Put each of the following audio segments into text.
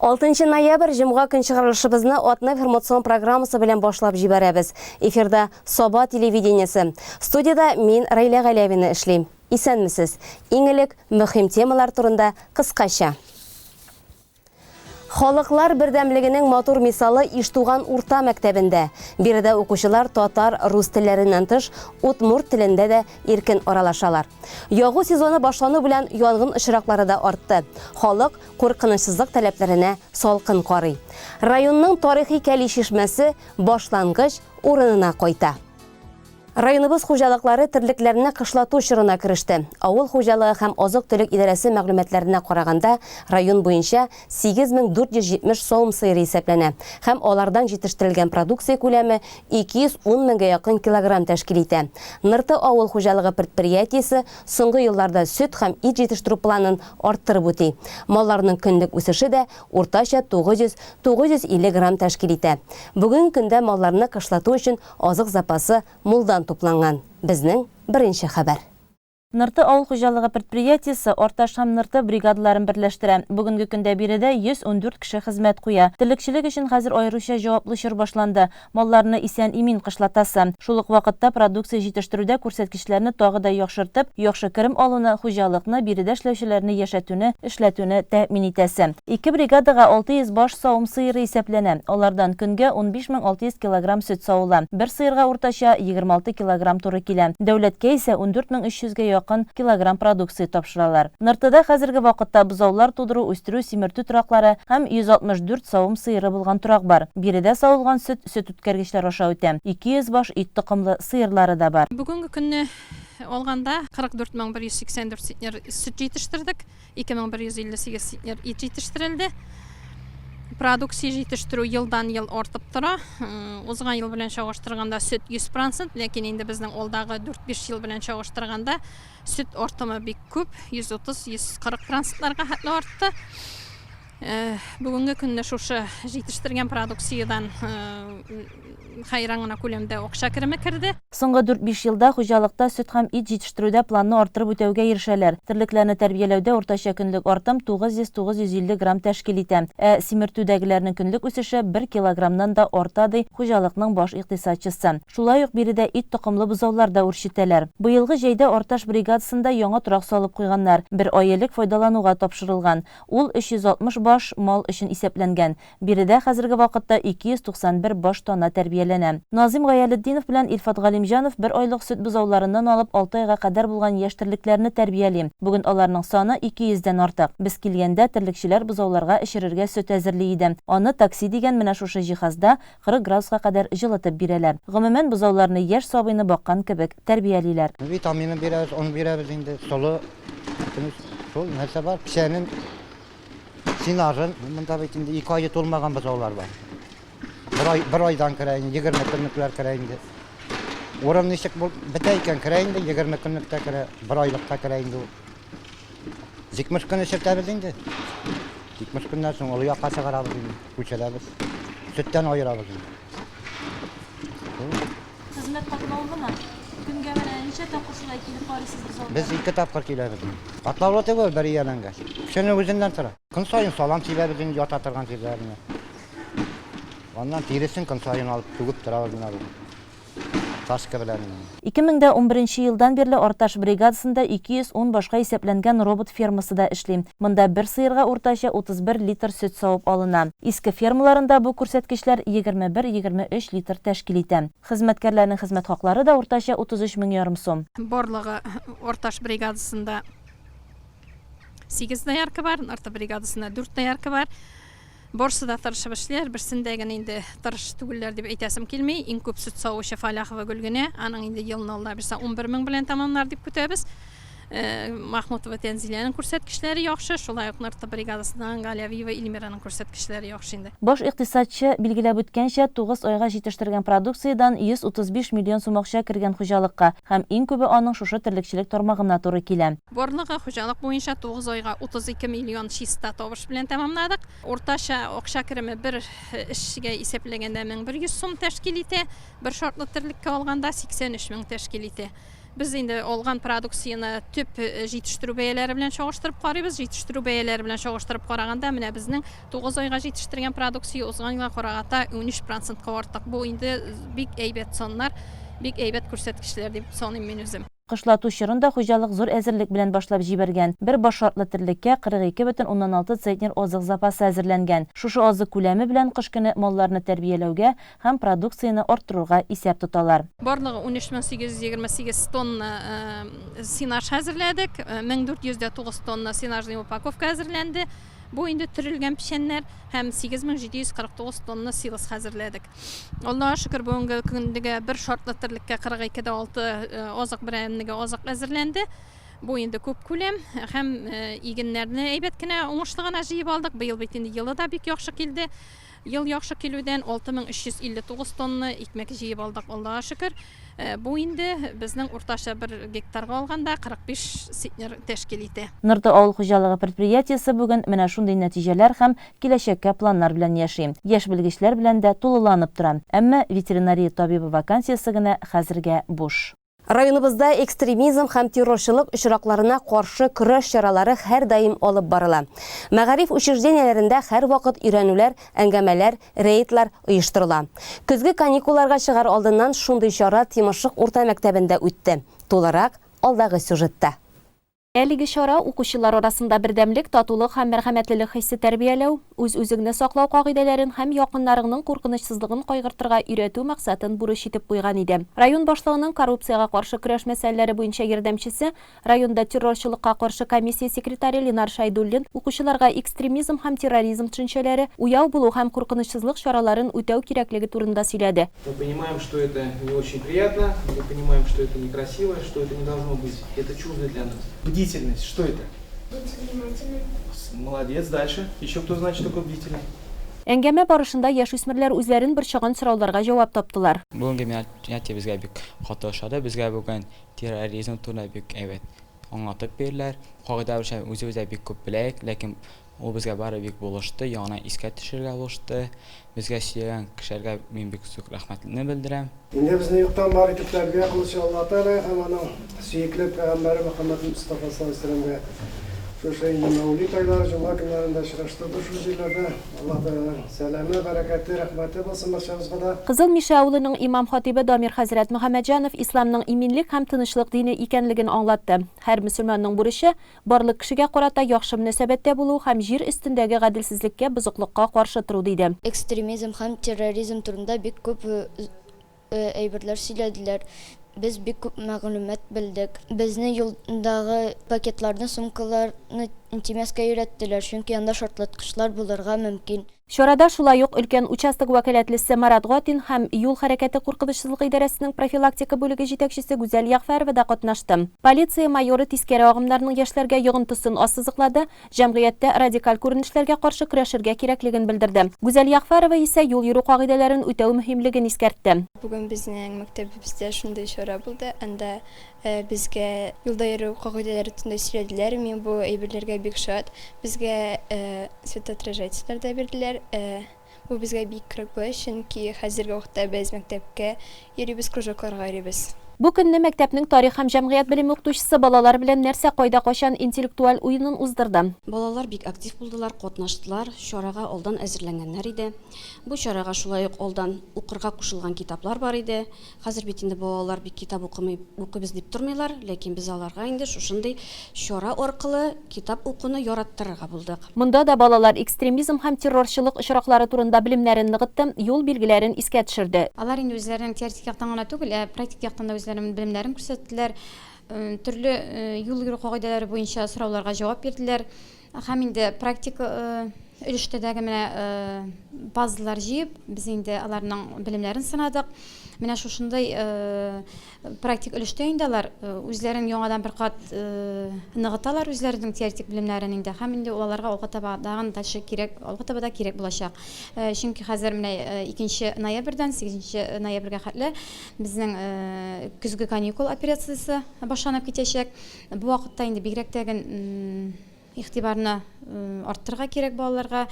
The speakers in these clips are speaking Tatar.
6 ноябрь җомга көн чыгарылышыбызны атна информацион программасы белән башлап җибәрәбез. Эфирда Саба телевидениесе. Студиядә мин Райлә Галәвина эшлим. Исәнмесез. Иң элек мөһим темалар турында кыскача. Халыклар бердәмлегенең матур мисалы Иштуган урта мәктәбендә. Биредә укучылар татар, рус телләреннән тыш, удмурт телендә дә иркен аралашалар. Ягу сезоны башлану белән янгын очраклары да артты. Халык куркынычсызлык таләпләренә салкын карый. Районның тарихи Кәли чишмәсе башлангыч урынына кайта. Районыбыз хуҗалыклары терлекләрне кышлату чорына кереште. Авыл хуҗалыгы һәм азык-төлек идарәсе мәгълүматларына караганда, район буенча 8470 савым сыеры исәпләнә һәм алардан җитештерелгән продукция күләме 210 меңгә якын килограмм тәшкил итә. Нырты авыл хуҗалыгы предприятиесе соңгы елларда сөт һәм ит җитештерү планын арттырып үти. Малларның көнлек үсеше дә уртача 900-950 грамм тәшкил итә. Бүгенге көндә малларны кышлату өчен Азык запасы мулдан тупланган. Безнең беренче хәбәр. Нырты авыл хуҗалыгы предприятиесе Арташ һәм Нырты бригадаларын берләштерә. Бүгенге көндә биредә 114 кеше хезмәт куя. Терлекчелек өчен хәзер аеруча җаваплы чор башланды. Малларны исән-имин кышлатасы. Шул ук вакытта продукция җитештерүдә күрсәткечләрне тагы да яхшыртып, яхшы керем алуны, хуҗалыкны, биредә эшләүчеләрне яшәтүне, эшләтүне тәэмин итәсе. Ике бригадага 600 баш савым сыеры исәпләнә. Алардан көнгә 15600 килограмм сөт савыла. Бер сыерга уртача 26 килограмм туры килә. Дәүләткә исә 14300 гә якын килограмм продукция тапшыралар. Ныртыда хәзерге вакытта бозаулар тудыру, үстерү, симертү тораклары һәм 164 савым сыеры булган торак бар. Биредә савылган сөт сөтүткәргечләр аша үтә. 200 баш ит токымлы сыерлары да бар. Бүгенге көнне алганда, 44184 центнер сөт җитештердек. 2158 центнер ит җитештерелде. Продукция җитештерү елдан-ел артып тора. Узган ел белән чагыштырганда сөт 100%, ләкин инде безнең алдагы 4-5 ел белән чагыштырганда сөт артымы бик күп, 130-140 процентларга хәтле артты. Бүгенге көнне шушы җитештергән продукциядән хәйран гына күләмдә акча кереме керде. Соңгы дүрт-биш елда хуҗалыкта сөт һәм ит җитештерүдә планны арттырып үтәүгә ирешәләр. Терлекләрне тәрбияләүдә уртача көнлек артым 900-950 грамм тәшкил итә. Ә симертүдәгеләрнең көнлек үсеше бер килограммнан да арта, ди хуҗалыкның баш икътисадчысы. Шулай ук биредә ит токымлы бозаулар да үрчетәләр. Быелгы җәйдә Арташ бригадасында яңа торак салып куйганнар, бер ай элек файдалануга тапшырылган. Ул 360 баш мал өчен исәпләнгән. Биредә хәзерге вакытта 291 баш тана тәрбияләнә. Назыйм Гаялетдинов белән Илфат Галимҗанов бер айлык сөт бозауларыннан алып алты айга кадәр булган яшь терлекләрне тәрбияли. Бүген аларның саны 200 дән артык. Без килгәндә терлекчеләр бозауларга эчерергә сөт әзерли иде. Аны такси дигән менә шушы җиһазда 40 градуска кадәр җылытып бирәләр. Гомумән, бозауларны яшь сабыйны баккан кебек тәрбиялиләр. Витаминын бирәбез, он бирәбез инде, солы, шул нәрсә бар, печәнен, сенажын. Монда бит инде ике ае тулмаган бозаулар бар. Бер ай, бер айдан керә инде, 20 көнлекләр керә инде. Урын ничек бул, бетә икән, керә инде, 20 көнлектә керә, бер айлыкта керә инде ул. 70 көн эчертәбез инде. 70 көннән соң олы якка чыгарабыз инде, күчерәбез. Сөттән аерабыз инде. Хезмәт катлаулымы? Көнгә менә ничә тапкыр шулай килеп карыйсыз бозауларны? Без ике тапкыр киләбез. Катлаулы түгел, бер ияләнгәч. Кешенең үзеннән тора. Көн саен салам сибәбез инде ята торган җирләренә. Аннан тиресен көн саен алып түгеп торабыз менә бу. Ташка белән. 2011 елдан бирле Арташ бригадасында 210 башка исәпләнгән робот фермасы да эшли. Монда бер сыерга уртача 31 литр сөт савып алына. Иске фермаларында бу күрсәткечләр 21-23 литр тәшкил итә. Хезмәткәрләрнең хезмәт хаклары да уртача 33 мең ярым сум. Барлыгы Арташ бригадасында сигез доярка бар, Нарты бригадасында дүрт доярка бар. Барсы да тырышып эшлиләр, берсендә генә инде тырыш түгелләр дип әйтәсем килми. Иң күп сөт савучы Фаляхова Гөлгенә, аның инде елны Алла бирсә 11 мең белән тәмамлар дип көтәбез. Э, Махмутова Тәнзиләнең күрсәткечләре яхшы, шулай ук Нырты бригадасыннан Галявиева Эльмираның күрсәткечләре яхшы инде. Баш икътисадчы билгеләп үткәнчә, тугыз айга җитештергән продукциядән 135 миллион сум акча кергән хуҗалыкка һәм иң күбе аның шушы терлекчелек тармагына туры килә. Барлыгы хуҗалык буенча тугыз айга 32 миллион чиста табыш белән тәмамладык. Уртача акча кереме бер эшчегә исәпләгәндә 1100 сум тәшкил итә, бер шартлы терлеккә алганда 83 мең тәшкил итә. Без инде алган продукцияне төп җитештерү бәяләре белән чагыштырып карыйбыз. Җитештерү бәяләре белән чагыштырып караганда, менә безнең 9 айга җитештергән продукция узган елга караганда 13 процентка артык. Бу инде бик әйбәт саннар, бик әйбәт күрсәткечләр дип саныйм мин үзем. Кышлату чорын да хуҗалык зур әзерлек белән башлап җибәргән. Бер баш шартлы терлеккә 42,6 центнер азык запасы әзерләнгән. Шушы азык күләме белән кыш көне малларны тәрбияләүгә һәм продукцияне арттыруга исәп тоталар. Барлыгы 13828 тонна сенаж хәзерләдек, 1409 тонна сенажный упаковка әзерләнде. Бу инде төрелгән печәннәр һәм 8749 тонна силос хәзерләдек. Аллага шөкер, бүгенге көнгә бер шартлы терлеккә 42,6 азык берәмлеге азык әзерләнде. Бу инде күп күләм һәм игеннәрне әйбәт кенә уңышлы гына җыеп алдык. Быел бит инде елы да бик яхшы килде. Ел яхшы килүдән 6359 тонна икмәк җыеп алдык, Аллага шөкер. Бу инде безнең уртача бер гектарга алганда 45 центнер тәшкил итә. Нырты авыл хуҗалыгы предприятиесе бүген менә шундый нәтиҗәләр һәм киләчәккә планнар белән яши. Яшь белгечләр белән дә тулыланып тора. Әмма ветеринария табибы вакансиясе генә хәзергә буш. Районыбызда экстремизм һәм террорчылык очракларына каршы көрәш чаралары һәрдаим алып барыла. Мәгариф учреждениеләрендә һәрвакыт өйрәнүләр, әңгәмәләр, рейдлар оештырыла. Көзге каникулларга чыгар алдыннан шундый чара Тимершык урта мәктәбендә үтте. Тулырак, алдагы сюжетта. Әлеге чара укучылар арасында бердәмлек, татулык һәм мәрхәмәтлелек хисе тәрбияләү, үз-үзеңне саклау кагыйдәләрен һәм якыннарыңның куркынычсызлыгын кайгыртырга өйрәтү максатын бурыч итеп куйган иде. Район башлыгының коррупциягә каршы көрәш мәсьәләләре буенча ярдәмчесе, районда террорчылыкка каршы комиссия секретаре Ленар Шәйдуллин укучыларга экстремизм һәм терроризм төшенчәләре, уяу булу һәм куркынычсызлык чараларын үтәү кирәклеге турында сөйләде. Мы понимаем, что это не очень приятно, мы понимаем, что это некрасиво, что это не должно быть, это чуждо для нас. Бдительность, что это? Быть внимательным. Молодец, дальше. Еще кто знает, что такое бдительный? Әңгәмә барышында яшүсмерләр үзләрен борчыган сорауларга җавап таптылар. Бүгенге мероприятие безгә бик каты ошады. Безгә бүген терроризм турында бик әйбәт аңлатып бирделәр. Кагыйдә буенча үзебез дә бик күп беләек, ләкин Ул безгә бары бик булышты, яңадан искә төшерергә булышты. Безгә сөйләгән кешеләргә мин бик зур рәхмәтемне белдерәм. Инде безне юктан бар итеп тәрбия кылучы Аллаһ Тәгаләгә һәм аның сөекле пәйгамбәре Мөхәммәд Мостафа саллаллаһу галәйһи вә сәлләмгә шушы инде Мәүлид айлары, җомга көннәрендә очраштырды шул җирләрдә. Аллаһ Тәгаләнең сәламе, бәрәкәте, рәхмәте булсын барчабызга да. Кызыл Мишә авылының имам-хатыйбы Дамир хәзрәт Мөхәммәтҗанов исламның иминлек һәм тынычлык дине икәнлеген аңлатты. Һәр мөселманның бурычы, Барлык кешегә карата яхшы мөнәсәбәттә булу һәм җир өстендәге гаделсезлеккә, бозыклыкка каршы тору, диде. Экстремизм һәм терроризм турында бик күп әйберләр сөйләделәр. Без бик күп мәгълүмат белдек. Безне юлдагы пакетларны, сумкаларны тимәскә өйрәттеләр, чөнки анда шартлаткычлар булырга мөмкин. Чарада шулай ук өлкән участок вәкаләтлесе Марат Гатин һәм юл хәрәкәте куркынычсызлыгы идарәсенең профилактика бүлеге җитәкчесе Гүзәл Ягъфәрова да катнашты. Полиция майоры тискәре агымнарның яшьләргә йогынтысын ассызыклады, җәмгыятьтә радикаль күренешләргә каршы көрәшергә кирәклеген белдерде. Гүзәл Ягъфәрова исә юл йөрү кагыйдәләрен үтәү мөһимлеген искәртте. Бүген безнең мәктәбебездә шундый чара булды, анда Безгә юлда йөрү кагыйдәләре турында сөйләделәр. Мин бу әйберләргә бик шат. Безгә светоотражательләр дә бирделәр. Бу безгә бик кирәк була, чөнки хәзерге вакытта без мәктәпкә йөрибез, кружокларга йөрибез. Бу көнне мәктәпнең тарих һәм җәмгыять белеме укытучысы балалар белән Нәрсә, кайда, кайчан интеллектуаль уенын уздырды. Балалар бик актив булдылар, катнаштылар, чарага алдан әзерләнгәннәр иде. Бу чарага шулай ук алдан укырга кушылган китаплар бар иде. Хәзер бит инде балалар бик китап укымый, укыйбыз дип тормыйлар, ләкин без аларга инде шушындый чара аркылы китап укуны яраттырырга булдык. Монда да балалар экстремизм һәм террорчылык очраклары турында белемнәрен ныгытты, юл билгеләрен искә төшерде. Алар инде үзләренең теоретик яктан гына түгел, ә практик яктан да үзләренең белемнәрен күрсәттеләр, төрле юл йөрү кагыйдәләре буенча сорауларга җавап бирделәр. Һәм инде практик өлештә дә менә пазллар җыеп, без инде аларның белемнәрен сынадык. Менә шушындый практик өлештә инде алар үзләрен яңадан бер кат ныгыталар, үзләренең теоретик белемнәрен инде. Һәм инде ул аларга алга таба тагын дальше кирәк, алга таба да кирәк булачак. Чөнки хәзер менә 2 ноябрьдән 8 ноябрьгә хәтле безнең көзге каникул операциясе башланып китәчәк. Бу вакытта инде бигрәк тә игътибарны арттырырга кирәк балаларга.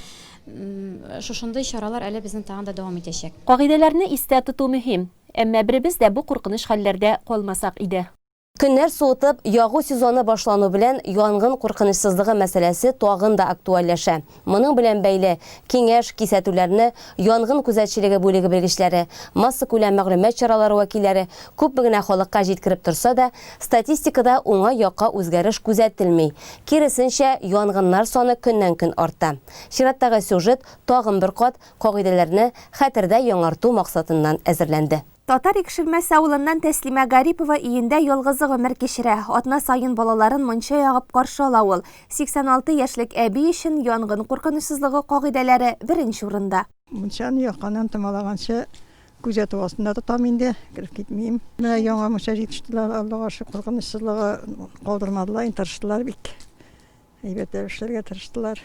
Шушындый чаралар әле безнең тагын да дәвам итәчәк. Кагыйдәләрне истә тоту мөһим. Әмма беребез дә бу куркыныч хәлләрдә калмасак иде. Көннәр суытып, ягу сезоны башлану белән янгын куркынычсызлыгы мәсьәләсе тагын да актуальләшә. Моның белән бәйле киңәш, кисәтүләрне янгын күзәтчелеге бүлеге белгечләре, массакүләм мәгълүмат чаралары вәкилләре күпме генә халыкка җиткереп торса да, статистикада уңай якка үзгәреш күзәтелми. Киресенчә, янгыннар саны көннән-көн арта. Чираттагы сюжет тагын бер кат кагыйдәләрне хәтердә яңарту максатыннан әзерләнде. Татар Икшермәсе авылыннан Тәслимә Гарипова өендә ялгызы гомер кичерә. Атна саен балаларын мунча ягып каршы ала ул. 86 яшьлек әби өчен янгын куркынычсызлыгы кагыйдәләре беренче урында. Мунчаны якканнан томалаганчы күзәтү астында тотам инде, кереп китмим. Менә яңа мунча җитештеләр, Аллага шөкер, куркынычсызлыгы калдырмадылар, инде тырыштылар бик. Әйбәтләп эшләргә тырыштылар.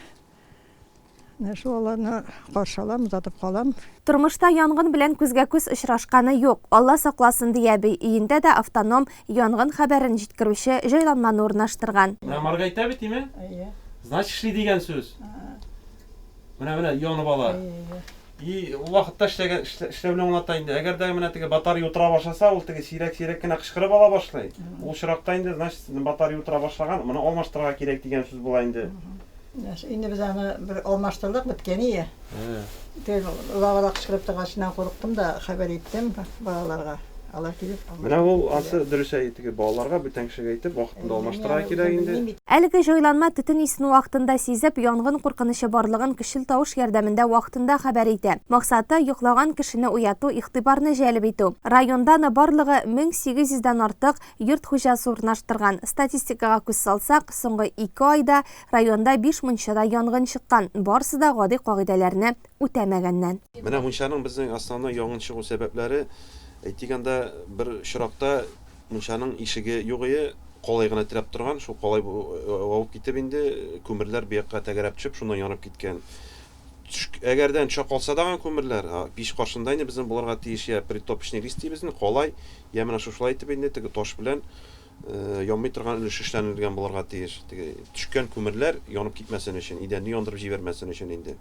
Менә шул аларны каршы алам, озатып калам. Тормышта янгын белән күзгә-күз очрашканы юк, Алла сакласын, ди әби. Өендә дә автоном янгын хәбәрен җиткерүче җайланманы урнаштырган. Менә моргайта бит, име? Әйе. Значит, эшли дигән сүз. Менә, менә янып ала. Әйе. И ул вакытта эшләгән, эшләүне аңлата инде. Әгәр дә менә теге батарея утыра башласа, ул теге сирәк-сирәк кенә кычкырып ала башлый. Ул очракта инде, значит, сезнең батарея утыра башлаган, моны алмаштырырга кирәк дигән сүз була инде. Инде без аны бер алмаштырдык, беткән ие. Теге лавада кычкырып торгачыннан курыктым да, хәбәр иттем балаларга. Алар килеп Менә ул ансы дөрес әй, теге балаларга, бүтән кешегә әйтеп, вакытында алмаштырырга кирәк инде. Әлеге җайланма төтен исен вакытында сизеп, янгын куркынычы барлыгын көчле тавыш ярдәмендә вакытында хәбәр итә. Максаты, йоклаган кешене уяту, игътибарны җәлеп итү. Районда аны барлыгы 1800 дән артык йорт хуҗасы урнаштырган. Статистикага күз салсак, соңгы ике айда районда биш мунчада янгын чыккан, барысы да гади кагыйдәләрне үтәмәгәннән. Менә мунчаның безнең основной янгын чыгу сәбәпләре, әйтик анда, бер очракта мунчаның ишеге юк ие, калай гына терәп торган, шул калай авып китеп инде, күмерләр бу якка тәгәрәп төшеп, шуннан янып киткән. Әгәрдән төшә калса дагын күмерләр, пич каршында инде безнең булырга тиеш я притопочный лист дибез инде, калай, я менә шушылай итеп инде теге таш белән янмый торган өлеш эшләнелгән булырга тиеш. Теге төшкән күмерләр янып китмәсен өчен, идәнне яндырып җибәрмәсен өчен инде.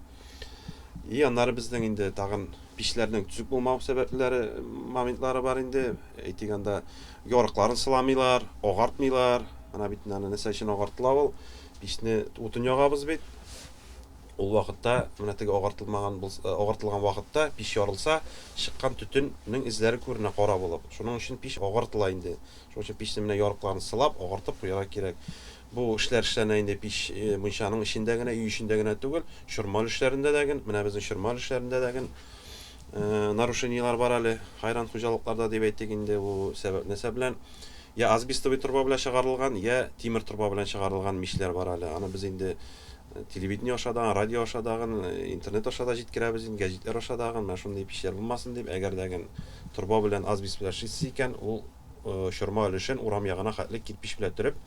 И аннары безнең инде тагын пичләрнең төзек булмау сәбәпләре, моментлары бар инде. Әйтик, анда ярыкларын сыламыйлар, агартмыйлар. Менә бит аны нәрсә өчен агартыла ул? Пичне утын ягабыз бит. Ул вакытта менә теге агартылмаган агартылган вакытта пич ярылса, чыккан төтеннең эзләре күренә кара булып. Шуның өчен пич агартыла инде. Шуның өчен пичне менә ярыкларын сылап, агартып куярга кирәк. Бу эшләр эшләнә инде пич мунчаның эчендә генә, өй эчендә генә түгел, чорма өлешләрендә дә ген, менә безнең чорма өлешләрендә дә ген нарушениеләр бар әле, хайран хуҗалыкларда дип әйтик инде, бу сәбәп нәрсә белән? Я асбестовый труба белән чыгарылган, я тимер труба белән чыгарылган мичләр бар әле. Аны без инде телевидение аша да, радио аша да, интернет аша да җиткерәбез инде, гәҗитләр аша да, менә шундый пичләр булмасын дип, әгәр дә ген труба белән асбест белән эшлисез икән, ул чорма өлешен урам ягына хәтле кирпич белән төреп,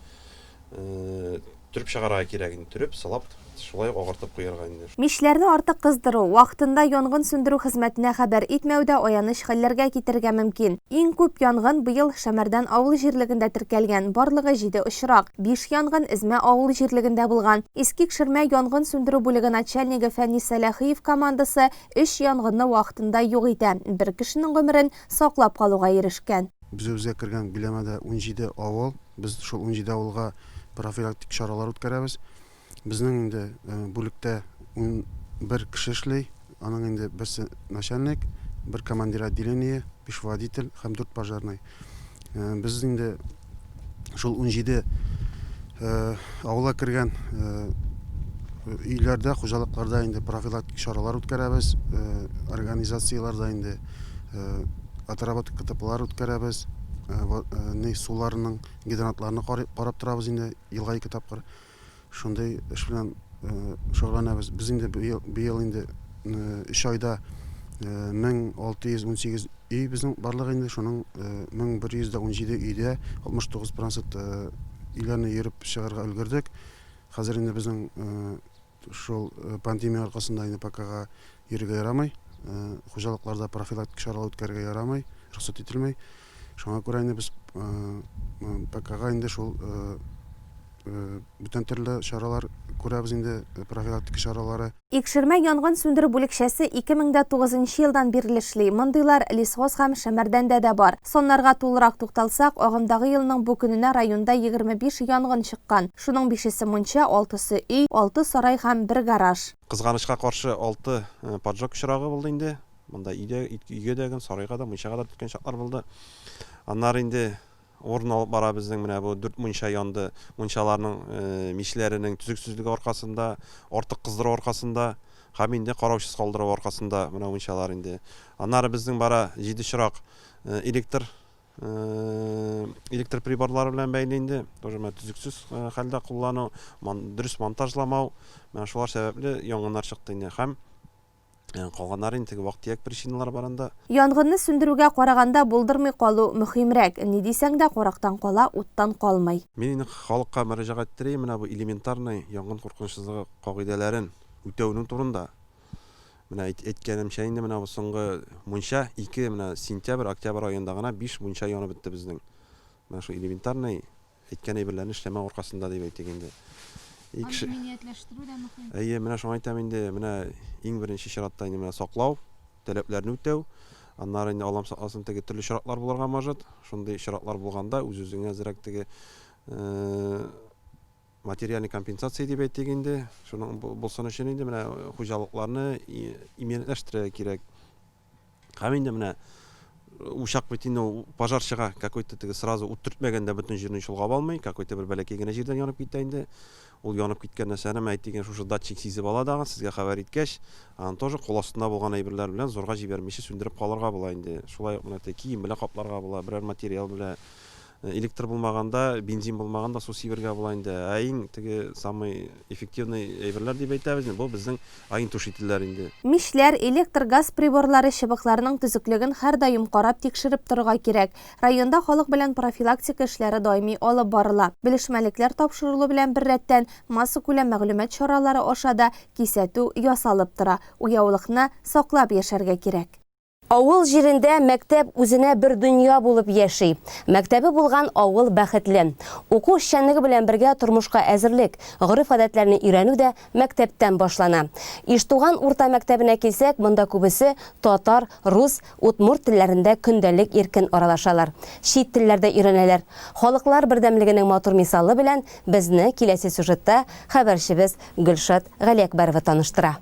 төреп чыгарырга кирәк инде, төреп, сылап, шулай ук агартып куярга инде. Мичләрне артык кыздыру, вакытында янгын сүндерү хезмәтенә хәбәр итмәү дә аяныч хәлләргә китерергә мөмкин. Иң күп янгын быел Шәмәрдән авыл җирлегендә теркәлгән, барлыгы җиде очрак. Биш янгын Эзмә авыл җирлегендә булган. Иске Икшермә янгын сүндерү бүлеге начальнигы Фәнис Сәләхиев командасы өч янгынны вакытында юк итә, бер кешенең гомерен саклап калуга ирешкән. Без үзебезгә кергән биләмәдә 17 авыл. Без шул 17 авылга профилактик чаралар үткәрәбез. Безнең инде бүлектә 11 кеше эшли. Аның инде берсе начальник, бер командир отделение, биш водитель һәм дүрт пожарный. Без инде шул 17 авылга кергән өйләрдә, хуҗалыкларда инде профилактик чаралар үткәрәбез, организацияләрдә инде отработка КТПлар үткәрәбез, ни суларының гидрантларны карап торабыз инде елга ике тапкыр. Шундый эш белән шөгыльләнәбез. Без инде быел инде өч айда 1618 өй безнең барлыгы инде, шуның 1117 өйдә 69 процент өйләрне йөреп чыгарга өлгердек. Хәзер инде безнең шул пандемия аркасында инде ПКга йөрергә ярамый. Хуҗалыкларда профилактик чаралар үткәрергә ярамый, рөхсәт ителми. Шуңа күрә инде без ПКга инде шул. Бүтән төрле чаралар күрәбез инде, профилактика чаралары. Икшермә янгын сүндерү бүлекчәсе 2009 нчы елдан бирле эшли. Мондыйлар Лесхоз һәм Шәмәрдәндә дә бар. Саннарга тулырак тукталсак, агымдагы елның бу көненә районда 25 янгын чыккан. Шуның бишесе мунча, алтысы өй, алты сарай һәм бер гараж. Кызганычка каршы, алты поджог очрагы булды инде. Монда өйдә, өйгә дә, сарайга да, мунчага да төрткән чаклар булды. Аннары инде Урын алып бара безнең менә бу дүрт мунча янды. Мунчаларның мичләренең төзексезлеге аркасында, артык кыздыру аркасында һәм инде караучысыз калдыру аркасында менә мунчалар инде. Аннары безнең бара җиде чырак электр электр приборлары белән бәйле инде. Тоже менә төзексез хәлдә куллану, дөрес монтажламау, менә шулар сәбәпле янгыннар чыкты инде. Һәм Калганнары инде теге вак-төяк причиналар бар анда. Янгынны сүндерүгә караганда булдырмый калу мөхимрәк. Ни дисәң дә, карактан кала, уттан калмый. Мин инде халыкка мөрәҗәгать иттерим, менә бу элементарный янгын куркынычсызлыгы кагыйдәләрен үтәүнең турында. Менә әйткәнемчә инде менә бу соңгы мунча ике менә сентябрь, октябрь аенда гына биш мунча янып бетте безнең. Менә шул элементарный Әйткән әйберләрне эшләмәү аркасында дип әйтик инде. И кеше... Иминиятләштерү дә мөһим. Әйе, менә шуңа әйтәм инде, менә иң беренче чиратта инде менә саклау, таләпләрне үтәү. Аннары инде Аллам сакласын, теге төрле чиратлар булырга может. Шундый чиратлар булганда үз-үзеңә әзрәк теге материальный компенсация дип әйтик инде, шуның булсын өчен инде менә хуҗалыкларны иминиятләштерергә кирәк. Һәм инде менә учак бит инде ул пожар чыга, какой-то теге сразу ут төртмәгәндә бөтен җирне чолгап алмый, какой-то бер бәләкәй генә җирдән янып китә инде. Ул янып киткән нәрсәне, менә әйтик, шушы датчик сизеп ала дагы, сезгә хәбәр иткәч, аны тоже кул астында булган әйберләр белән зурга җибәрмичә сүндереп калырга була инде. Шулай ук менә теге кием белән капларга була, берәр материал белән. Электр булмаганда, бензин булмаганда су сибергә була инде. Ә иң теге самый эффективный әйберләр дип әйтәбез инде, бу безнең огнетушительләр инде. Мичләр, электр-газ приборлары чыбыкларының төзеклеген һәрдаим карап, тикшереп торырга кирәк. Районда халык белән профилактика эшләре даими алып барыла. Белешмәлекләр тапшырылу белән беррәттән, массакүләм мәгълүмат чаралары аша да кисәтү ясалып тора. Уяулыкны саклап яшәргә кирәк. Авыл җирендә мәктәп үзенә бер дөнья булып яши. Мәктәбе булган авыл бәхетле. Уку эшчәнлеге белән бергә тормышка әзерлек, гореф-гадәтләрне өйрәнү дә мәктәптән башлана. Иштуган урта мәктәбенә килсәк, монда күбесе татар, рус, удмурт телләрендә көндәлек иркен аралашалар. Чит телләр дә өйрәнәләр. Халыклар бердәмлегенең матур мисалы белән безне киләсе сюжетта хәбәрчебез Гөлшат Галиәкбәрова таныштыра.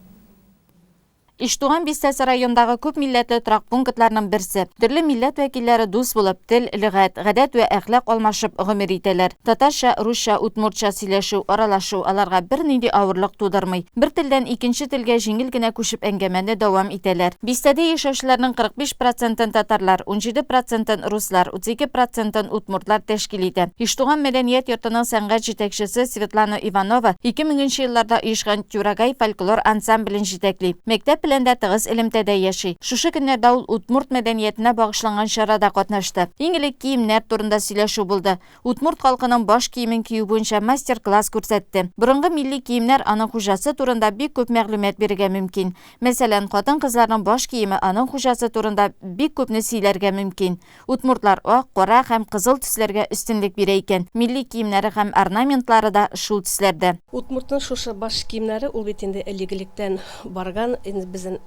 Иштуган бистәсе райондагы күп милләтле торак пунктларның берсе. Төрле милләт вәкилләре дус булып, тел, лөгать, гадәт вә әхлак алмашып гомер итәләр. Татарча, русча, удмуртча сөйләшү, аралашу аларга бернинди авырлык тудырмый. Бер телдән икенче телгә җиңел генә күчеп әңгәмәне дәвам итәләр. Бистәдә яшәүчеләрнең 45 процентын татарлар, 17 процентын руслар, 32 процентын удмуртлар тәшкил итә. Иштуган мәдәният йортының сәнгать җитәкчесе Светлана Иванова 2000 нче елларда оешкан Тюрагай фольклор ансамблен җитәкли. Мәктәп белән дә тыгыз элемтәдә яши. Шушы көннәрдә ул удмурт мәдәниятенә багышланган чарада катнашты. Иң элек киемнәр турында сөйләшү булды. Удмурт халкының баш киемен кию буенча мастер-класс күрсәтте. Борынгы милли киемнәр аның хуҗасы турында бик күп мәгълүмат бирергә мөмкин. Мәсәлән, хатын-кызларның баш киеме аның хуҗасы турында бик күпне сөйләргә мөмкин. Удмуртлар ак, кара һәм кызыл төсләргә өстенлек бирә икән. Милли киемнәре һәм орнаментлары да шул төсләрдә. Удмуртның шушы баш киемнәре, ул бит инде элек-электән барган, инде безнең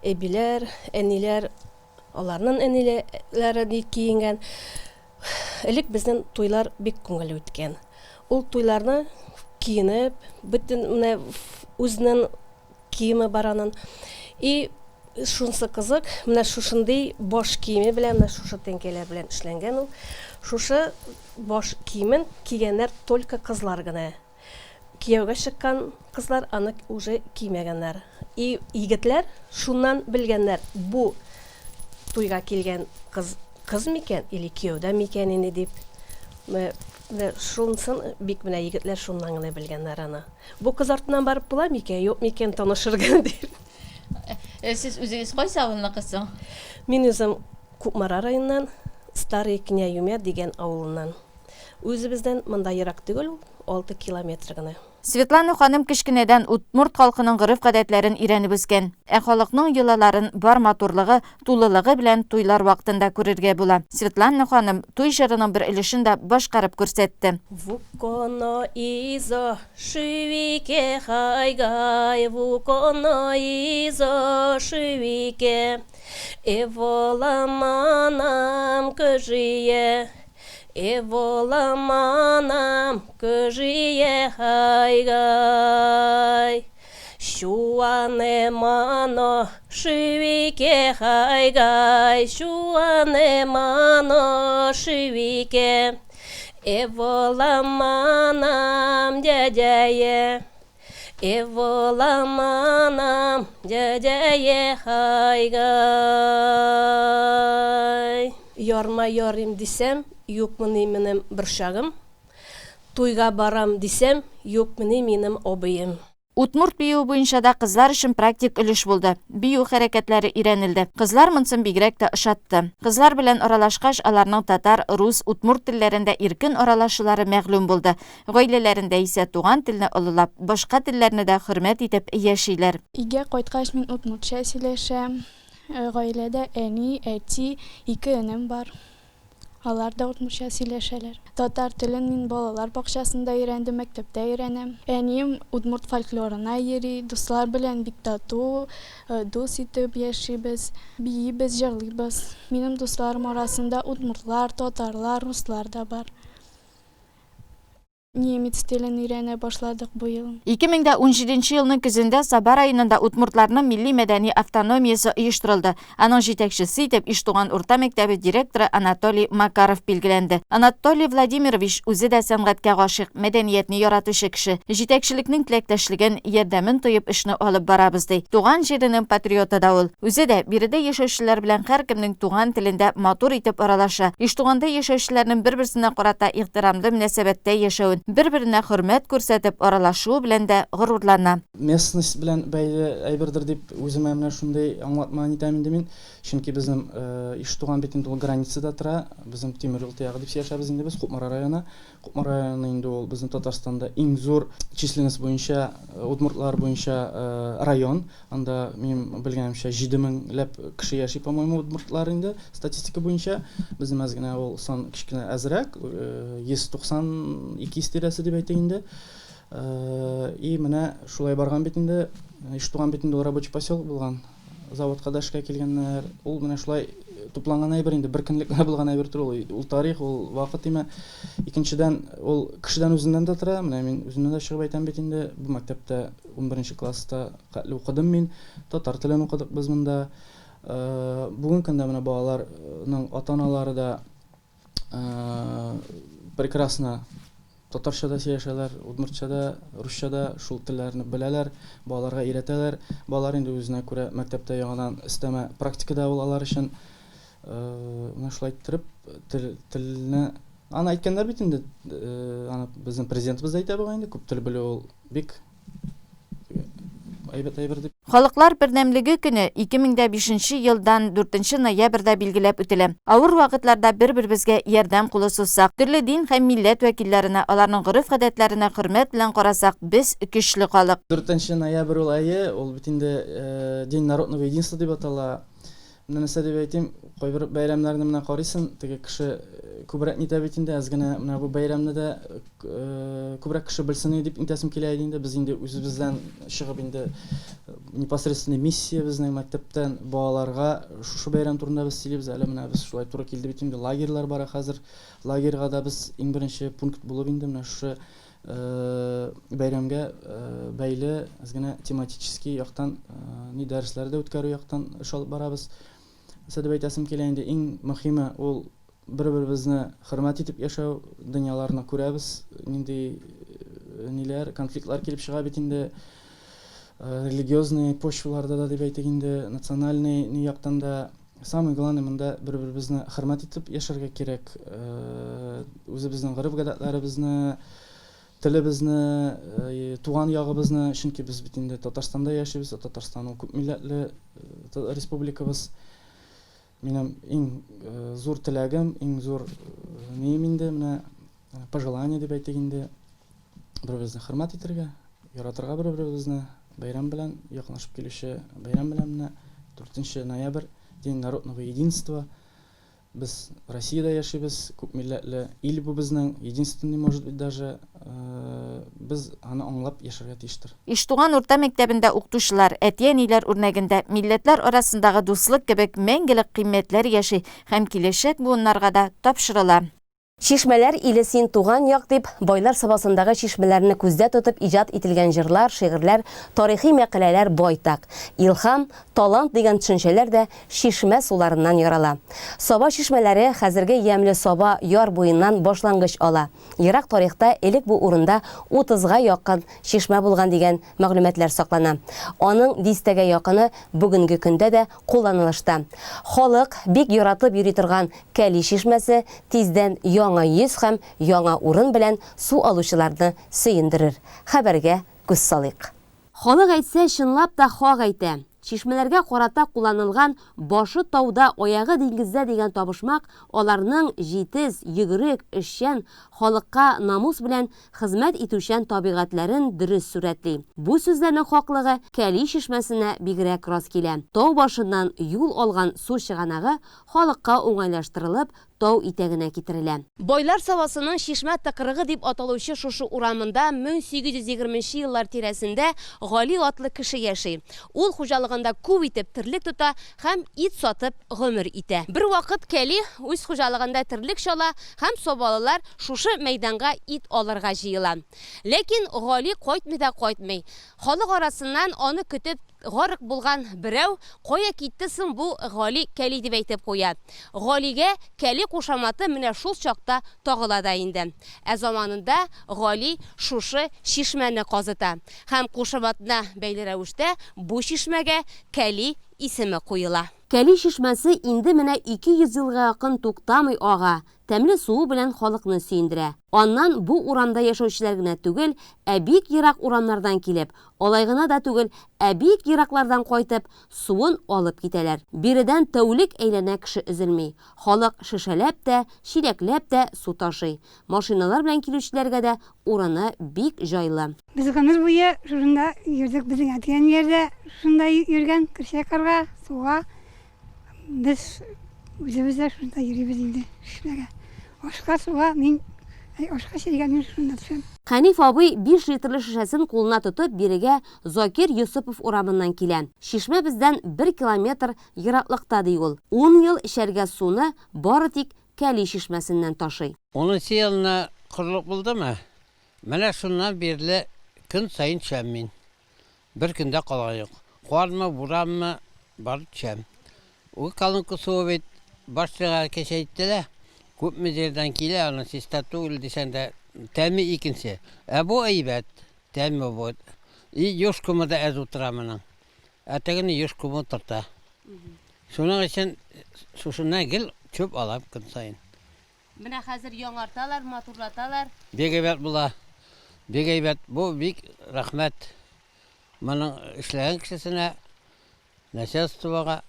әбиләр, әниләр, аларның әниләре ди киенгән. Элек безнең туйлар бик күңелле үткән. Ул туйларны киенеп, бөтен менә үзенең Киеме бар анын. И шунсы кызык, менә шушындый баш киеме белән, менә шушы тәңкәләр белән эшләнгән ул. Шушы баш киемен кигәннәр только кызлар гына. Кияүгә чыккан кызлар аны уже кимәгәннәр. И егетләр шуннан белгәннәр, бу туйга килгән кыз кыз микән или кияүдә микән инде дип. Менә шунысын бик менә егетләр шуннан гына белгәннәр аны. Бу кыз артыннан барып була микән, юк микән танышырга дип. Ә сез үзегез кайсы авылныкы соң? Мин үзем Кукмара районыннан, Старый Княюмя дигән авылыннан. Үзебездән монда ерак түгел ул, 6 километр гына. Светлана ханым кечкенәдән удмурт халкының гореф-гадәтләрен өйрәнеп үскән. Ә халыкның йолаларын бар матурлыгы, тулылыгы белән туйлар вакытында күрергә була. Светлана ханым туй җырының бер өлешен дә башкарып күрсәтте. Вуконо изо шивике хайгай, вуконо изо шивике, Эволаманам кыжие, Эволаманам кыжие хайгай. Шуане мано шивике хайгай, Шуане мано шивике, Эволаманам дядяе. Эволаманам дядяе хайгай. Ярма ярыйм дисәм, юкмыни минем борчагым? Туйга барам дисәм, юкмыни минем абыем? Удмурт биюе буенча да кызлар өчен практик өлеш булды. Бию хәрәкәтләре өйрәнелде. Кызлар монсын бигрәк тә ошатты. Кызлар белән аралашкач, аларның татар, рус, удмурт телләрендә иркен аралашулары мәгълүм булды. Гаиләләрендә исә туган телне олылап, башка телләрне дә хөрмәт итеп яшиләр. Өйгә кайткач мин удмуртча сөйләшәм. Гаиләдә әни, әти, ике энем бар. Алар да удмуртча сөйләшәләр. Татар телен мин балалар бакчасында өйрәндем, мәктәптә өйрәнәм. Әнием удмурт фольклорына йөри, дуслар белән бик тату, дус итеп яшибез, биибез, җырлыйбыз. Минем дусларым арасында удмуртлар, татарлар, руслар да бар. Немец телен өйрәнә башладык быел. 2017 елның көзендә Саба районында удмуртларның милли-мәдәни автономиясе оештырылды. Аның җитәкчесе итеп Иштуган урта мәктәбе директоры Анатолий Макаров билгеләнде. Анатолий Владимирович үзе дә сәнгатькә гашыйк, мәдәниятне яратучы кеше. Җитәкчелекнең теләктәшлеген, ярдәмен тоеп эшне алып барабыз, ди. Туган җиренең патриоты да ул. Үзе дә биредә яшәүчеләр белән һәркемнең туган телендә матур итеп аралаша. Иштуганда яшәүчеләрнең бер-берсенә карата ихтирамлы мөнәсәбәттә яшәвен, бер-беренә хөрмәт күрсәтеп аралашуы белән дә горурлана. Местность белән бәйле әйбердер дип үземә менә шундый аңлатма нитәм инде мин. Чөнки безнең Иштуган бит инде ул границада тора. Безнең тимер юл таягы дип сөйләшәбез инде без, Кукмара районы. Кукмара районы инде ул безнең Татарстанда иң зур численность буенча, удмуртлар буенча район. Анда, минем белгәнемчә, 7 меңләп кеше яши, по-моему, удмуртлар инде, статистика буенча. Безнең әз генә ул сан кечкенә әзрәк, 190-200 тирәсе дип әйтик инде. И менә шулай барган бит инде. Иштуган бит инде ул рабочий поселок булган. Заводка да эшкә килгәннәр. Ул менә шулай тупланган әйбер инде, бер көнлек кенә булган әйбер түгел ул. Ул тарих, ул вакыт име. Икенчедән, ул кешедән үзеннән дә тора. Менә мин үземнән дә чыгып әйтәм бит инде, бу мәктәптә унберенче класста хәтле укыдым мин. Татар телен укыдык без монда. Бүгенге көндә менә балаларның ата-аналары да прекрасно татарча да сөйләшәләр, удмуртча да, русча да шул телләрне беләләр, балаларга өйрәтәләр. Балалар инде үзенә күрә мәктәптә яңадан өстәмә практика да ул алар өчен. Менә шулай иттереп тел, телне аны әйткәннәр бит инде, аны безнең президентыбыз да әйтә бугай инде, күп тел белү ул бик әйбәт әйбер дип. Халыклар бердәмлеге көне 2005 нче елдан дүртенче ноябрьдә билгеләп үтелә. Авыр вакытларда бер-беребезгә ярдәм кулы сузсак, төрле дин һәм милләт вәкилләренә, аларның гореф-гадәтләренә хөрмәт белән карасак, без көчле халык. Дүртенче ноябрь ул, әйе, ул бит инде День народного единства дип атала. Менә нәрсә дип әйтим, кайбер бәйрәмнәрне менә карыйсың, теге кеше күбрәк нитә бит инде, әз генә менә бу бәйрәмне дә күбрәк кеше белсен дип нитәсем килә иде инде. Без инде үзебездән чыгып инде непосредственный миссия безнең мәктәптән балаларга шушы бәйрәм турында без сөйлибез. Әле менә без шулай туры килде бит инде, лагерьлар бара хәзер. Лагерьга да без иң беренче пункт булып инде менә шушы бәйрәмгә бәйле әз генә тематический яктан ни дәресләр дә үткәрү яктан эш алып барабыз. Нәрсә дип әйтәсем килә инде, иң мөһиме ул бер-беребезне хөрмәт итеп яшәү, дөньяларны күрәбез, нинди ниләр, конфликтлар килеп чыга бит инде религиозный почваларда да дип әйтик инде, национальный ни яктан да. Самый главный монда бер-беребезне хөрмәт итеп яшәргә кирәк. Үзебезнең гореф-гадәтләребезне, телебезне, туган ягыбызны, чөнки без бит инде Татарстанда яшибез, ә Татарстан ул күп милләтле республикабыз. Минем иң зур теләгем, иң зур нием инде менә пожелание дип әйтик инде. Бер-беребезне хөрмәт итәргә, яратырга бер-беребезне. Бәйрәм белән, якынлашып килүче бәйрәм белән менә, 4 ноябрь, День народного единства. Без Россиядә яшибез, күп милләтле ил бу безнең, единственный, может быть, даже. Без аны аңлап яшәргә тиештер. Иштуган урта мәктәбендә укытучылар, әти-әниләр үрнәгендә милләтләр арасындагы дуслык кебек мәңгелек кыйммәтләр яши һәм киләчәк буыннарга да тапшырыла. Чишмәләр иле син туган як дип, Байлар Сабасындагы чишмәләрне күздә тотып иҗат ителгән җырлар, шигырьләр, тарихи мәкаләләр байтак. Илһам, талант дигән төшенчәләр дә чишмә суларыннан ярала. Саба чишмәләре хәзерге ямьле Саба яр буеннан башлангыч ала. Ерак тарихта элек бу урында утызга якын чишмә булган дигән мәгълүматлар саклана. Аның дистәгә якыны бүгенге көндә дә кулланылышта. Халык бик яратып йөри торган Кәли чишмәсе тиздән яңа йөз һәм яңа урын белән су алучыларны сөендерер. Хәбәргә күз салыйк. Халык әйтсә, чынлап та хак әйтә. Чишмәләргә карата кулланылган башы тауда, аягы диңгездә дигән табышмак аларның җитез, йөгерек, эшчән, халыкка намус белән хезмәт итүчән табигатьләрен дөрес сурәтли. Бу сүзләрнең хаклыгы Кәли чишмәсенә бигрәк рас килә. Тау башыннан юл алган су чыганагы халыкка уңайлаштырылып, тау итәгенә китерелә. Байлар Сабасының Чишмә тыкрыгы дип аталучы шушы урамында 1820 нче еллар тирәсендә Гали атлы кеше яши. Ул хуҗалыгында күп итеп терлек тота һәм ит сатып гомер итә. Бервакыт Кәли үз хуҗалыгында терлек чала һәм сабалылар шушы мәйданга ит алырга җыела. Ләкин Гали кайтмый да кайтмый. Халык арасыннан аны көтеп гарык булган берәү, Кая китте соң бу Гали Кәли дип әйтеп куя. Галигә Кәли кушаматы менә шул чакта тагыла да инде. Ә заманында Гали шушы чишмәне казыта. Һәм кушаматына бәйле рәвештә бу чишмәгә Кәли исеме куела. Кәли чишмәсе инде менә 200 елга якын туктамый ага, тәмле суы белән халыкны сөендерә. Аннан бу урамда яшәүчеләр генә түгел, ә бик ерак урамнардан килеп, алай гына да түгел, ә бик ераклардан кайтып, суын алып китәләр. Биредән тәүлек әйләнә кеше өзелми. Халык шешәләп тә, чиләкләп тә су ташый. Машиналар белән килүчеләргә дә урыны бик җайлы. Без гомер буе шушында йөрдек, безнең әти-әниләр дә шушында йөргән, керчә кырга, суга. Без үзебез дә шунда йөрибез инде чишмәгә. Ашка, суга мин, ашка, чәйгә мин шунда төшәм. Хәниф абый биш литрлы шешәсен кулына тотып бирегә Закир Йосыпов урамыннан килә. Чишмә бездән бер километр ераклыкта, ди ул. Ун ел эчәргә суны бары тик Кәли чишмәсеннән ташый. Унынчы елны корылык булдымы? Менә шуннан бирле көн саен төшәм мин. Бер көн дә калган юк. Кармы, буранмы, барып төшәм. Ул колонка суы бит башняга кеше әйтте дә, күпме җирдән килә, аның чиста түгел дисәң дә, тәме икенче. Ә бу әйбәт, тәме бу. И юш комы да әз утыра моның. Ә тегене юш комы утырта. Шуның өчен шушыннан гел чүп алам көн саен. Менә хәзер яңарталар, матурлаталар. Бик әйбәт була. Бик әйбәт. Бу бик рәхмәт моның эшләгән кешесенә, начальствога.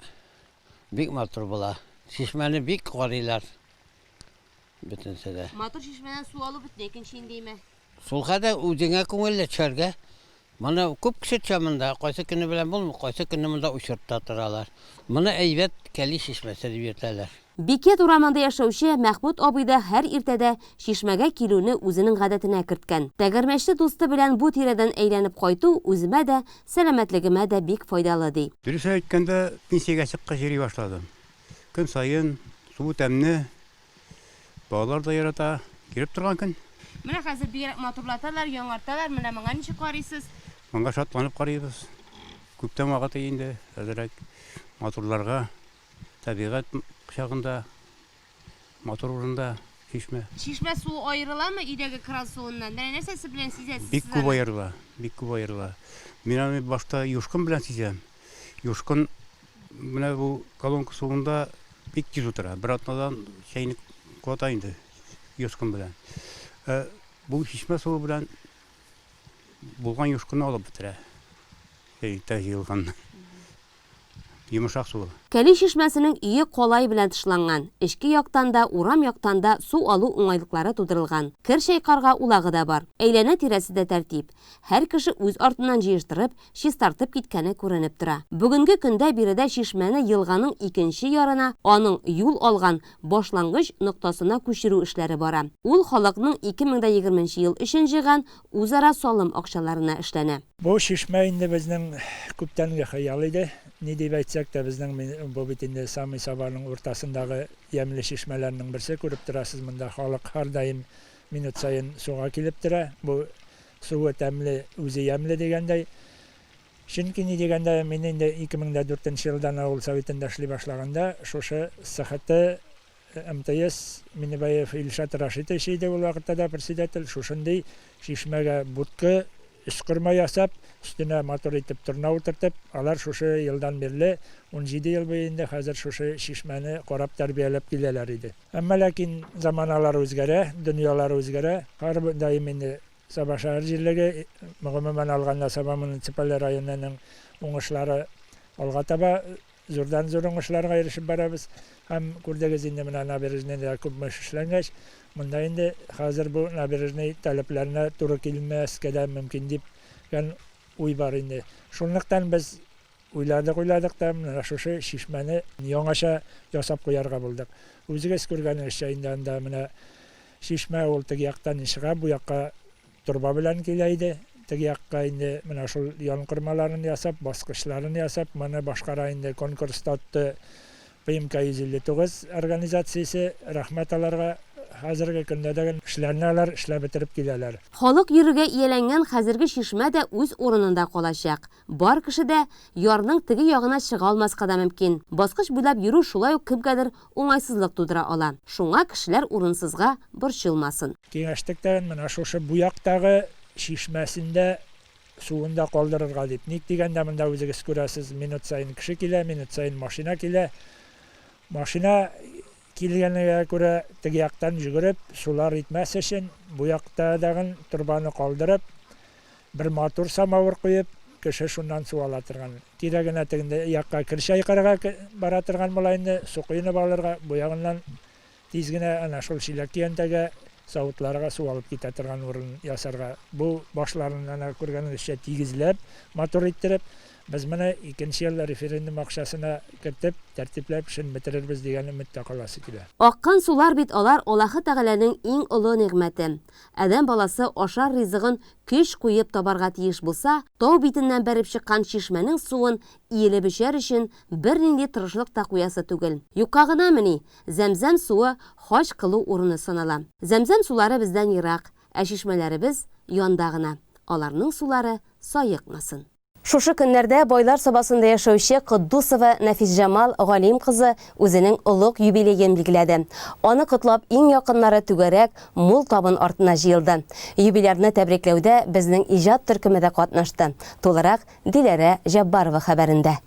Бик матур була. Чишмәне бик карыйлар. Бөтенесе дә. Матур чишмәдән су алу бөтенләй икенче инде, име? Шулкадәр үзеңә күңелле төшәргә. Моны күп кеше төшә монда, кайсы көне белән булмый, кайсы көнне монда учетта торалар. Моны әйбәт Кәли чишмәсе дип йөртәләр. Бикет урамында яшәүче Мәхмүт абый да һәр иртәдә чишмәгә килүне үзенең гадәтенә керткән. Тәгәрмәчле дусты белән бу тирәдән әйләнеп кайту үземә дә, сәламәтлегемә дә бик файдалы, ди. Дөресен әйткәндә, пенсиягә чыккач йөри башладым. Көн саен суы тәмле, Балалар да ярата. Килеп торган көн. Менә хәзер бигрәк матурлаталар, яңарталар. Менә моңа ничек карыйсыз? Моңа шатланып карыйбыз. Күптән вакыты инде әзрәк матурларга, табигать кочагында, матур урында чишмә. Чишмә суы аерыламы өйдәге кран суыннан? Менә нәрсәсе белән сизәсез Бик күп аерыла, бик күп аерыла. Мин аны башта юшкын белән сизәм. Юшкын менә бу колонка суында бик тиз утыра. Бер атнадан чәйнек ката инде юшкын белән. Ә бу чишмә суы белән булган юшкынны алып бетерә. Чәйнектә җыелганны. Йомшак суы. Кәли чишмәсенең өе калай белән тышланган. Эчке яктан да, урам яктан да су алу уңайлыклары тудырылган. Кер чайкарга улагы да бар. Әйләнә-тирәсе дә тәртип. Һәр кеше үз артыннан җыештырып, чистартып киткәне күренеп тора. Бүгенге көндә биредә чишмәне елганың икенче ярына, аның юл алган башлангыч ноктасына күчерү эшләре бара. Ул халыкның 2020 нче ел өчен җыйган үзара салым акчаларына эшләнә. Бу чишмә инде безнең күптәнге хыял иде. Ни дип әйтсәк тә, безнең бу бит инде самый Сабаның уртасындагы ямьле чишмәләрнең берсе. Күреп торасыз, монда халык һәрдаим минут саен суга килеп тора. Бу суы тәмле, үзе ямьле дигәндәй. Чөнки ни дигәндә, мин инде 2004 нче елдан авыл советында эшли башлаганда, шушы СХТ МТС Миннебаев Илшат Рашитович иде ул вакытта да председатель, шушындый чишмәгә будка, өскорма ясап, өстенә матур итеп торна утыртып, алар шушы елдан бирле, 17 ел буе инде хәзер шушы чишмәне карап-тәрбияләп киләләр иде. Әмма ләкин заманалар үзгәрә, дөньялар үзгәрә, һәрдаим инде Саба шәһәр җирлеге, гомумән алганда Саба муниципаль районының уңышлары алга таба зурдан-зур уңышларга ирешеп барабыз. Һәм күрдегез инде менә набережныйда күпме эш эшләнгәч, монда инде хәзер бу набережный таләпләренә туры килмәскә дә мөмкин дигән уй бар инде. Шунлыктан без Уйладык-уйладык та, менә шушы чишмәне яңача ясап куярга булдык. Үзегез күргәнегезчә, инде анда менә чишмә ул теге яктан чыга, бу якка торба белән килә иде. Теге якка инде менә шул янкормаларын ясап, баскычларын ясап, моны башкара инде конкурста отты ПМК 159 организациясе. Рәхмәт аларга. Хәзерге көндә дә эшләрне алар эшләп бетереп киләләр. Халык йөрергә ияләнгән хәзерге чишмә дә үз урынында калачак. Бар кеше дә ярның теге ягына чыга алмаска да мөмкин. Баскыч буйлап йөрү шулай ук кемгәдер уңайсызлык тудыра ала. Шуңа кешеләр урынсызга борчылмасын. Киңәштек тә менә шушы бу яктагы чишмәсен дә, суын да калдырырга дип. Ник дигәндә, монда үзегез күрәсез, минут саен кеше килә, минут саен машина килә. Машина килгәнгә күрә, теге яктан йөгереп, сулар итмәс өчен, бу якта дагын торбаны калдырып, бер матур самавыр куеп, кеше шуннан су ала торган. Кирәгенә тегендә якка кер чайкарга бара торган була инде, су коенып алырга, бу ягыннан тиз генә әнә шул чиләк-көянтәгә, савытларга су алып китә торган урын ясарга. Бу башларын әнә күргәнегезчә тигезләп, матур иттереп, без моны икенче ел референдум акчасына кертеп, тәртипләп эшен бетерербез дигән өметтә каласы килә. Аккан сулар бит алар Аллаһы Тәгаләнең иң олы нигъмәте. Адәм баласы ашар ризыгын көч куеп табарга тиеш булса, тау битеннән бәреп чыккан чишмәнең суын иелеп эчәр өчен бернинди тырышлык та куясы түгел. Юкка гынамыни, зәмзәм суы хаҗ кылу урыны санала. Зәмзәм сулары бездән ерак, ә чишмәләребез янда гына. Аларның сулары саекмасын. Шушы көннәрдә Байлар Сабасында яшәүче Котдусова Нәфисҗамал Галим кызы үзенең олуг юбилеен билгеләде. Аны котлап иң якыннары түгәрәк, мул табын артына җыелды. Юбилярны тәбрикләүдә безнең иҗат төркеме дә катнашты. Тулырак Диләрә Җәббарова хәбәрендә.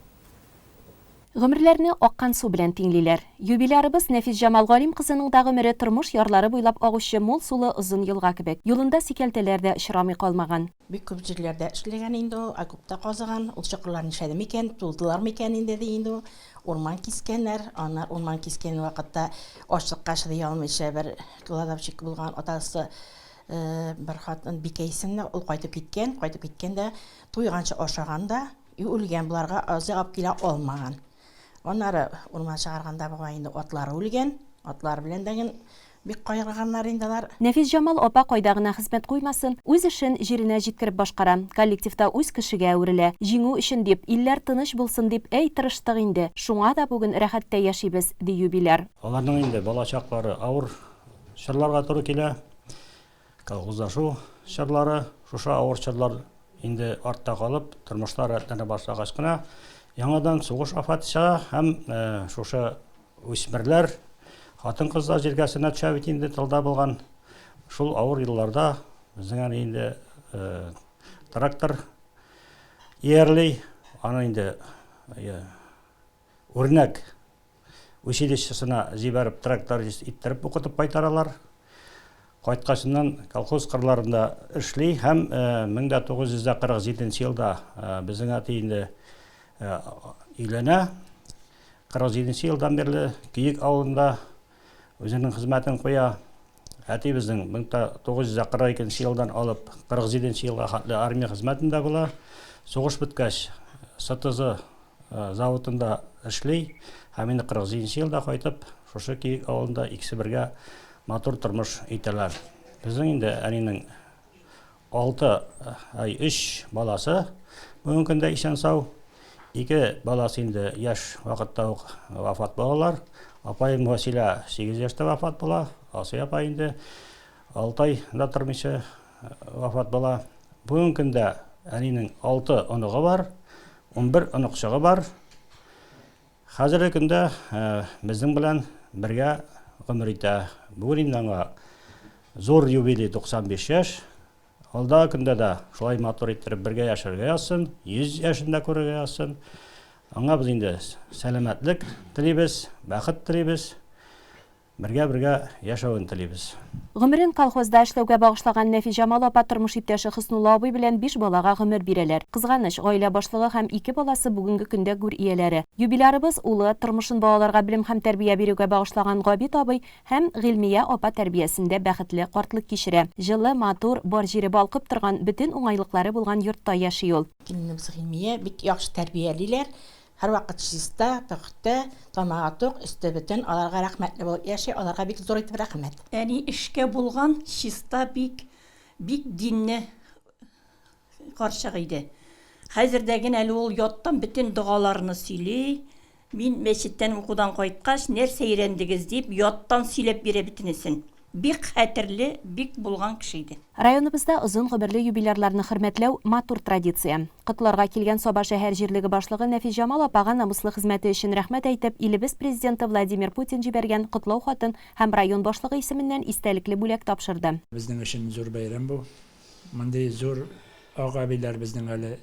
Гомерләрне аккан су белән тиңлиләр. Юбилярыбыз Нәфисҗамал Галим кызының да гомере тормыш ярлары буйлап агучы мул сулы озын елга кебек. Юлында сикәлтәләр дә очрамый калмаган. Бик күп җирләрдә эшләгән инде ул, окопта казыган. Ул чокырлар нишләде микән, тулдылар микән инде, ди инде ул. Урман кискәннәр. Аннары урман кискән вакытта ачлыкка чыдый алмыйча бер кладовщик булган атасы бер хатын Бикә исемле, ул кайтып киткән. Кайтып киткән дә туйганчы ашаган да и үлгән. Боларга азык алып килә алмаган. Аннары урман чыгарганда бугай инде атлары үлгән. Атлары белән дә ген бик кайгырганнар инде алар. Нәфисҗамал апа кайда гына хезмәт куймасын, үз эшен җиренә җиткереп башкара, коллективта үз кешегә әверелә. Җиңү өчен дип, илләр тыныч булсын дип, әй, тырыштык инде, шуңа да бүген рәхәттә яшибез, ди юбиляр. Аларның инде балачаклары авыр чорларга туры килә. Колхозлашу чорлары, шушы авыр чорлар инде артта калып, тормышлар рәтләнә башлагач кына, яңадан сугыш афәте чыга һәм шушы үсмерләр, хатын-кызлар җилкәсенә төшә бит инде тылда булган. Шул авыр елларда безнең әни инде трактор иярли, аны инде үрнәк Училищесына җибәреп тракторист иттереп укытып кайтаралар. Кайткачыннан колхоз кырларында эшли һәм 1947 елда безнең әти инде өйләнә. 47 нче елдан бирле Көек авылында үзенең хезмәтен куя. Әти безнең 1942 нче елдан алып 47 нче елга хәтле армия хезмәтендә була. Сугыш беткәч, СТЗ заводында эшли һәм инде 47 нче елда кайтып, шушы Көек авылында икесе бергә матур тормыш итәләр. Безнең инде әнинең Алты ай өч баласы бүгенге көндә исән-сау. Ике баласы инде яшь вакытта ук вафат булалар. Апаем Василә 8 яшьтә вафат була. Асия апай инде 6 ай да тормыйча вафат була. Бүгенге көндә әнинең 6 оныгы бар, 11 оныкчыгы бар. Хәзерге көндә безнең белән бергә гомер итә. Бүген инде аңа зур юбилей 95 яшь. Алдагы көндә дә шулай матур иттереп бергә яшәргә язсын, 100 яшен дә күрергә язсын. Аңа без инде сәламәтлек телибез, бәхет телибез. Бергә-бергә яшәвен телибез. Гомерен колхозда эшләүгә багышлаган Нәфиҗамал апа тормыш иптәше Хөснулла абый белән биш балага гомер бирәләр. Кызганыч, гаилә башлыгы һәм ике баласы бүгенге көндә гүр ияләре. Юбилярыбыз улы, тормышын балаларга белем һәм тәрбия бирүгә багышлаган Габит абый һәм Гыйльмия апа тәрбиясендә бәхетле картлык кичерә. Җылы, матур, бар җире балкып торган, бөтен уңайлыклары булган йортта яши ул. Киленебез Гыйльмия бик яхшы тәрбиялиләр. Һәрвакыт чиста, пөхтә, тамагы тук, өсте бөтен, аларга рәхмәтле булып яши, аларга бик зур итеп рәхмәт. Әни эшкә булган, чиста бик, бик динне карчык иде. Хәзер дә генә әле ул яттан бөтен догаларны сөйли. Мин мәчеттән укудан кайткач, нәрсә өйрәндегез дип, яттан сөйләп бирә бөтенесен. Бик хәтерле, бик булган кеше иде. Районыбызда озын гомерле юбилярларны хөрмәтләү, матур традиция. Котларга килгән Саба шәһәр җирлеге башлыгы Нәфисҗамал апага намуслы хезмәте өчен рәхмәт әйтеп, илебез Президенты Владимир Путин җибәргән Котлау хатын һәм район башлыгы исеменнән истәлекле бүләк тапшырды. Безнең өчен зур бәйрәм бу. Мондый зур ак әбиләр безнең әле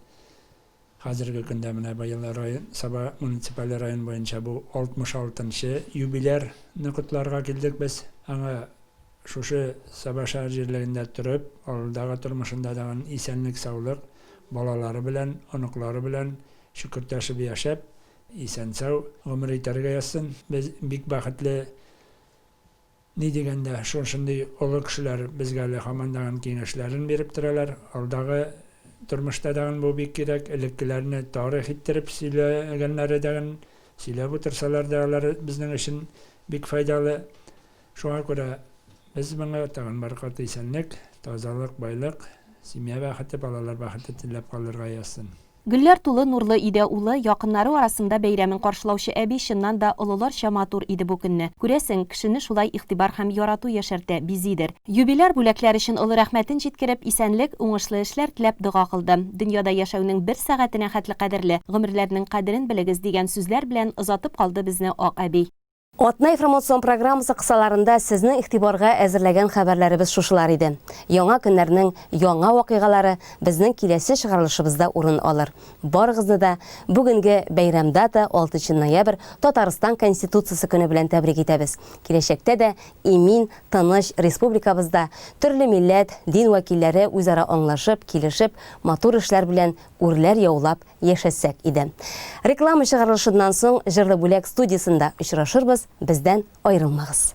Хәзерге көндә менә быел район, Саба муниципаль район буенча бу 66 нчы юбиляр ны котларга килдек без. Аңа шушы Саба шәһәр җирлегендә торып, авылдагы тормышында тагын исәнлек-саулык, балалары белән, оныклары белән чөкертәшеп яшәп, исән-сау гомер итәргә язсын. Без бик бәхетле. Ни дигәндә, шушындый олы кешеләр безгә әле һаман тагын киңәшләрен биреп торалар. Алдагы тормышта тагын бу бик кирәк. Элеккеләрне тарих иттереп сөйләгәннәре тагын, сөйләп утырсалар да алар безнең өчен бик файдалы. Шуңа күрә без моңа тагын бер кат исәнлек, тазалык, байлык, семья бәхете, балалар бәхете теләп калырга язсын. Гөлләр тулы нурлы өйдә улы, якыннары арасында бәйрәмен каршылаучы әби чыннан да олыларча матур иде бу көнне. Күрәсең, кешене шулай игътибар һәм ярату яшәртә, бизидер. Юбиляр бүләкләр өчен олы рәхмәтен җиткереп, исәнлек, уңышлы эшләр теләп дога кылды. Дөньяда яшәүнең бер сәгатенә хәтле кадерле, гомерләрнең кадерен белегез, дигән сүзләр белән озатып калды безне ак әби. Атна информацион программасы кысаларында сезнең игътибарга әзерләгән хәбәрләребез шушылар иде. Яңа көннәрнең яңа вакыйгалары безнең киләсе чыгарылышыбызда урын алыр. Барыгызны да бүгенге бәйрәм дата, 6 ноябрь, Татарстан Конституциясе көне белән тәбрик итәбез. Киләчәктә дә имин, тыныч республикабызда төрле милләт, дин вәкилләре үзара аңлашып, килешеп, матур эшләр белән үрләр яулап яшәсәк иде. Реклама чыгарылышыннан соң Җырлы бүләк студиясендә очрашырбыз, бездән аерылмагыз.